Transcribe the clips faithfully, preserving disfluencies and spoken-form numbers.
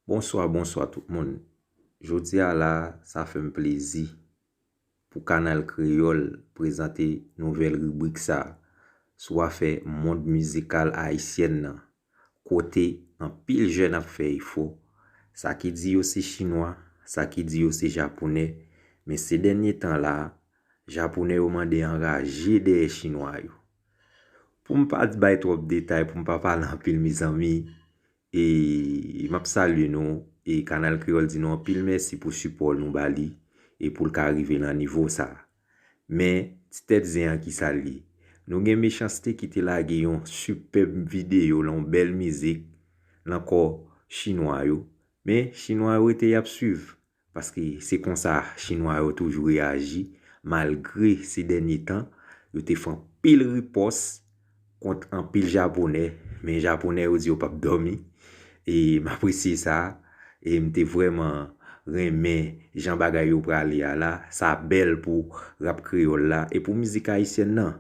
Bonswa, bonswa tout moun. Jodi a la, sa fè m plezi pou Kanal Kreyòl prezante nouvèl ribrik sa a sou afè mond mizikal ayisyèn nan, kote anpil jèn ap fè efò, sa ki di yo se chinwa, sa ki di yo se japonè, men se dènye tan la, japonè yo mande anraje dèyè chinwa yo. Pou m pa bay twòp detay, pou m pa pale anpil, mezanmi, e m ap salye nou, e Kanal Kreyòl di nou anpil mèsi pou sipò nou ba li, e pou l ka rive nan nivo sa a. Men, ti tèt zen an ki sa l ye? Nou gen Mechanste ki te lage yon sipèb videyo lan yon bèl mizik lan kò chinwa yo, men chinwa yo rete y ap swiv. Paske se konsa chinwa yo toujou reyaji, malgre se dènye tan, yo te fè anpil ripòs kont anpil japonè, men japonè yo di yo p ap dòmi. E m apresye sa, e m te vrèman renmen jan bagay yo prale a la, sa bèl pou rap kreyòl la, e pou mizik ayisyèn nan.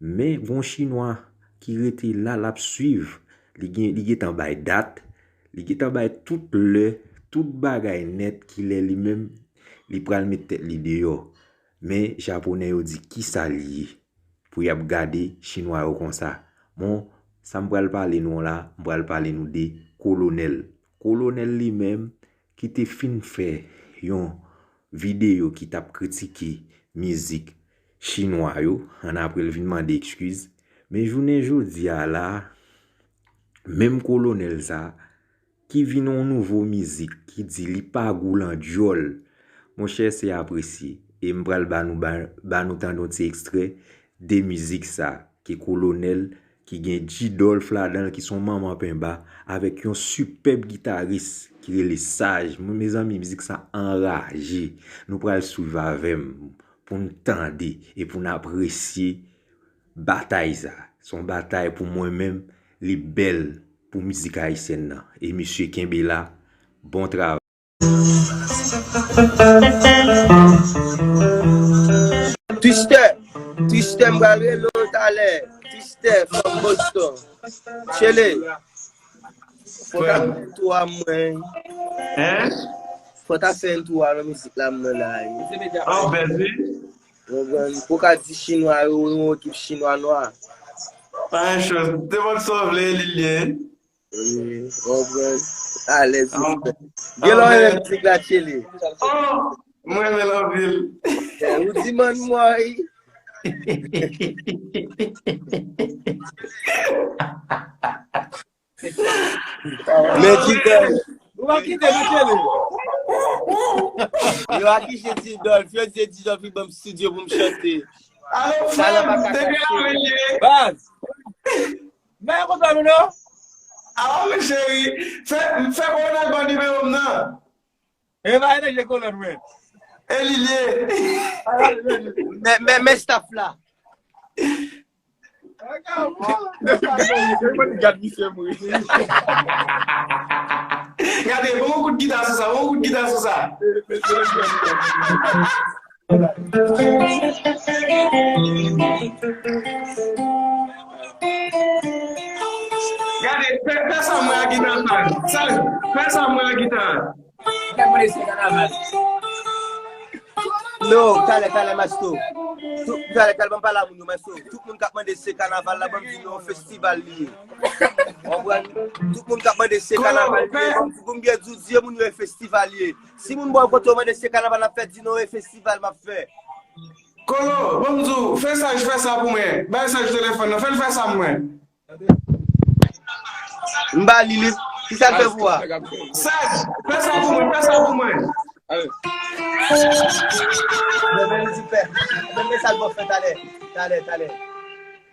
Men gon chinwa ki rete la, l ap swiv, li gen, li gentan bay dat, li gentan bay tout lè, tout bagay nèt, kilè li menm, li pral met tèt li deyò. Men japonè yo di kisa l ye pou y ap gade chinwa yo konsa. Bon, sa m pral pale nou la, m pral pale nou de Kolonèl. Kolonèl li menm ki te fin fè yon videyo ki t ap kritike mizik chinwa yo, annapre l vin mande ekskiz. Men jounen jodi a la, menm Kolonèl sa, ki vin yon nouvo mizik ki di li pa gou lan dyòl. Monchè, se apresye. E m pral ba nou, ba, ba nou tande yon ti ekstrè de mizik sa, ki Kolonèl, ki gen G Dolph ladan l, ki se yon manman penba, avèk yon sipèb gitaris ki rele Saj. Mwen, mezanmi, mizik sa anraje. Nou pral swiv avè m pou n tande e pou n apresye batay sa. Se yon batay pou mwen menm, li bèl pou mizik ayisyèn nan. E mesye, kenbe la, bon travay. Twistè, Twistè, m pral rele w talè. Twistè, from Boston. Chele, fò ta fè yon tou a mwen. Hein? Fò ta fè yon tou a nan mizik la mwen la. Oh, bèl wi. Konprann? Pou ka di chinwa yo, yon ekip chinwa nwa. Pa yon chans. Devan sa w vle, li lye. Wi, konprann. Alèz, respè. Gen lè w renmen mizik la, Chele. Oh, mwen renmen l anpil. Eh, ou di man mwen. Men G-Dolph. Ou pa kite nou, Chele. Yo akize G-Dolph, yo di G-Dolph li ban m studio pou m chante. Alo, frè m, te gen avèk li. Baz. Men konprann ou non? Awa, men cheri, fè, fè Kolonèl ban nimewo m nan. E pa enèji Kolonèl, mwen. E li lye. Men, men, men staff la. Gad misye mouri. Gade, bon kout gita sou sa, bon kout gita sou sa. Gade, fè, fè sa mwen ak gita sa. Sa, fè sa mwen ak gita. Non, talè, talè, Masto. Tout, talè, talè, ban m pale a moun yo, Masto. Tout moun k ap mande se kanaval la, ban m di nou yon festival li ye. Konprann? Tout moun k ap mande se kanaval li ye, ban m di, pou m byen di w, di moun yo e festival li ye. Si moun bò kote yo mande se kanaval n ap fè, di nou e festival m ap fè. Kolo, ban m di w, fè Saj fè sa pou mwen. Bay Saj telefòn nan, fè l fè sa pou mwen. M ba li, li, ki sa l fè pou a? Saj, fè sa pou mwen, fè sa pou mwen. Men, men, men sa l bon fè talè, talè, talè.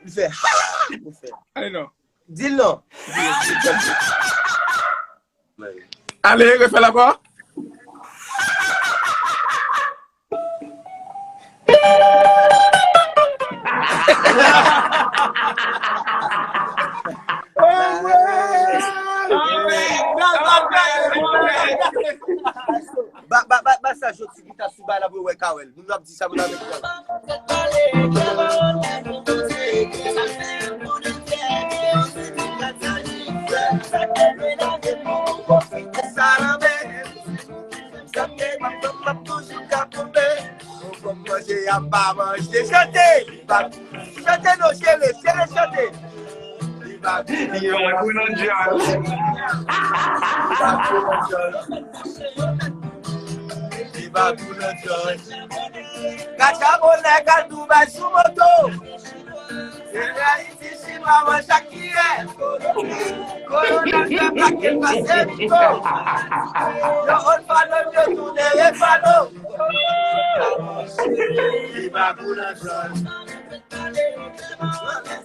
Li fè, ha! Li fè. Ale non. Di l non. Ale, refè l ankò. Ba, ba, ba, ba sa jodi gita sou bay la pou yo wè Kawèl. Moun ap di sa, moun ap di sa. Chante! Chante non, Jere, Jere chante! Li pa kou nan djòl. Li pa kou nan djòl. Gad sa bonè k al Dubai sou moto. Se Ayiti, Sinwa, manje ak kiyè. Kolonèl fè plake pase pito. Yo ol falo, yo tounen refalo. Li pa kou nan djòl.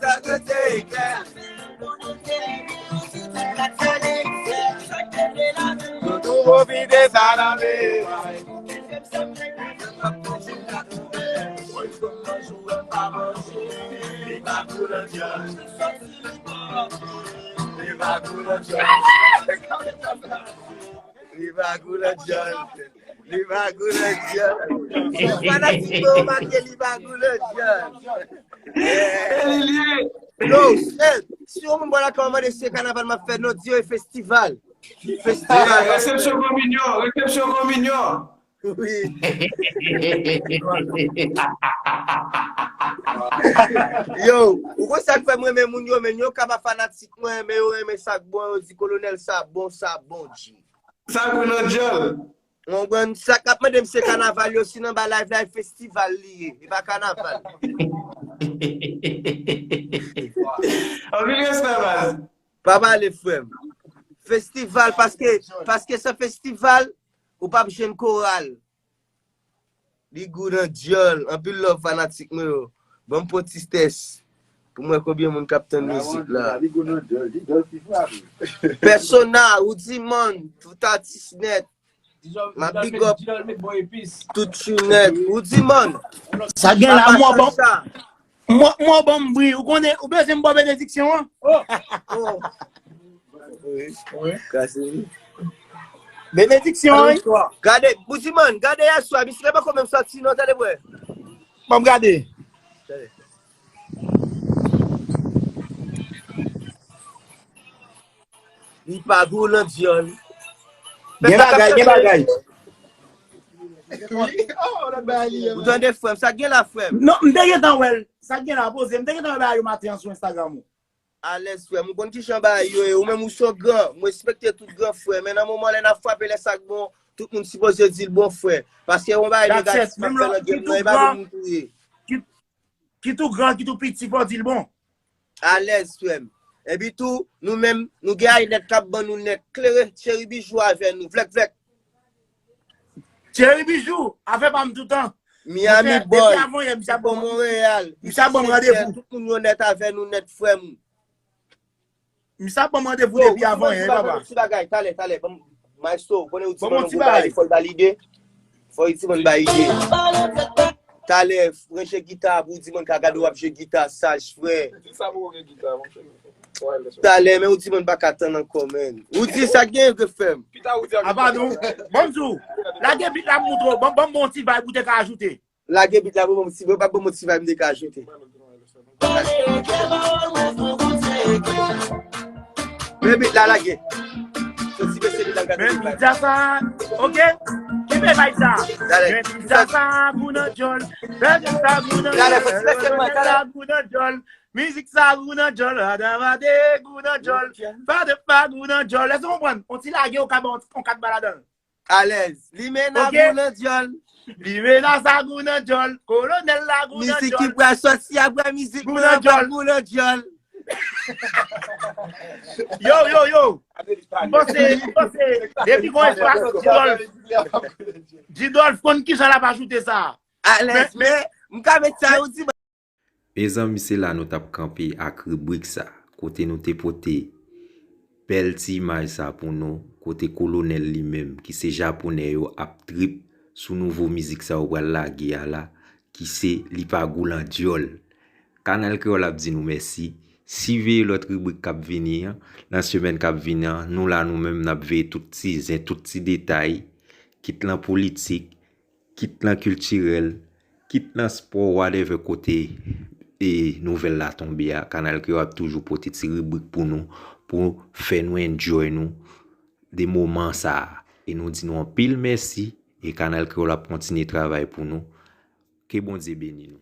Sa te klè. Yo tou pwofite sa nan men. Li pa kou nan djòl. Li pa kou nan djòl. Li pa kou nan djòl. Li pa kou nan djòl. Fanatik mwen yo make li pa kou nan djòl. E li li ye. Yo, sèl, si yon moun bò lakay mande si se kanaval m ap fè, non, di yo e festival. Festival. Resepsyon kominyon, resepsyon kominyon. Wi. Yo, ou konn sa k fè m renmen moun yo, men yo ka pa fanatik mwen, men yo renmen sa k bon, yo di kolonèl sa bon, sa bon, G. Sa kou nan djòl. Ou konprann? Sa k ap mande m se kanaval yo, si nan ba live la, e festival li ye, e pa kanaval. Anpil respè, baz. Pa pale, frè m. Festival, paske, paske san festival, ou p ap jwenn koral. Li gou nan djòl. Anpil love fanatik mwen yo. Ban m pran ti tès pou m wè konbyen moun k ap tann mizik la. Li gou nan djòl, li djòl ki frape. Persona, Rudiman, tout atis nèt. M ap big up tout chou nèt. Rudiman. Sa gen la, mwen bon. Mwen, mwen ban m bri. Ou konnen, ou bezwen m ba w benediksyon an? Oh. Wi. Wi. Kase wi. Benediksyon, wi. Gade, Rudiman, gade yèswa, misye poko menm sòti non, tande bwè. Ban m gade. Tande. Li pa gou nan djòl. Gen bagay, gen bagay. Ou tande frè m, sa gen la frè m. Non, m te gentan wè l. Sa gen la poze, m te gentan wè bagay yo maten an sou Instagram ou. Alèz frè m, ou konn kijan bagay yo ye, ou menm ou se yon gran, m respekte tout gran frè, men nan moman lè n ap frape lè sa k bon, tout moun sipoze di l bon frè. Paske yon bagay negatif k ap fè nan game nan, e pa bon moun tou ye. Kit ou gran, kit ou piti, fò w di l bon. Alèz, frè m. Epi tou, nou menm, nou gen Aynet k ap ban nou nèt klere, Thierry Bijou avè nou, vlèk vlèk. Thierry Bijou, afè pa m toutan. Miami Boy, depi avan yè, misye ap ban m, Montréal, misye ap ban m randevou. Tout moun yo nèt avè nou nèt, frè m. Misye ap ban m randevou depi avan yè, papa. Ti bagay, talè, talè, ban m Maestro, ou konnen ou di ban m yon gwo bagay, fò l ba l ide. Fò Rudiman ba ide. Talè, ranje gita pou Rudiman ka gade w ap jwe gita saj, frè. Talè, men Rudiman pa ka tann ankò, menn. Ou di sa k genyen ke fè m. A padon. Ban m di w. Lage beat la pou moutre w. Ban, ban m bon ti vibe ou te ka ajoute. Lage beat la pou ban m ti, ban m ti vibe m te ka ajoute. Men beat la lage. Yon ti bese beat la gade. Men beat sa, ok? Kenbe vibe sa. Men beat sa gou nan djòl. Men beat sa gou nan djòl. Mizik sa gou nan djòl. Adavade gou nan djòl. Fade pa gou nan djòl. Èske w konprann? On ti lage, ou ka ba on kat ba ladan l. Alèz. Limena gou nan djòl. Limena sa gou nan djòl. Kolonèl la gou nan djòl. Mizik ki pral sòti apre mizik mwen an pa gou nan djòl. Yo, yo, yo. M panse, m panse, depi gon espas, Didolf, Didolf konn kijan l ap ajoute sa. Alèz, men, men, m ka met sa, ou di Mezanmi, se la nou t ap kanpe ak ribrik sa, kote nou te pote bèl ti imaj sa pou nou, kote Kolonèl li menm, ki se Japonè yo, ap trip sou nouvo mizik sa yo pral lage a la, ki se Li Pa Gou Lan Dyòl. Kanal Kreyòl ap di nou mèsi. Siveye lòt ribrik k ap vini an, nan semèn k ap vini an, nou la nou menm n ap veye tout ti zen, tout ti detay, kit lan politik, kit lan kiltirèl, kit lan spò, whatever kote e nouvèl la tonbe a, Kanal Kreyòl ap toujou pote ti ribrik pou nou, pou fè nou enjoy nou de moman sa a. E nou di nou anpil mèsi, e Kanal Kreyòl ap kontinye travay pou nou. Ke Bondye beni nou.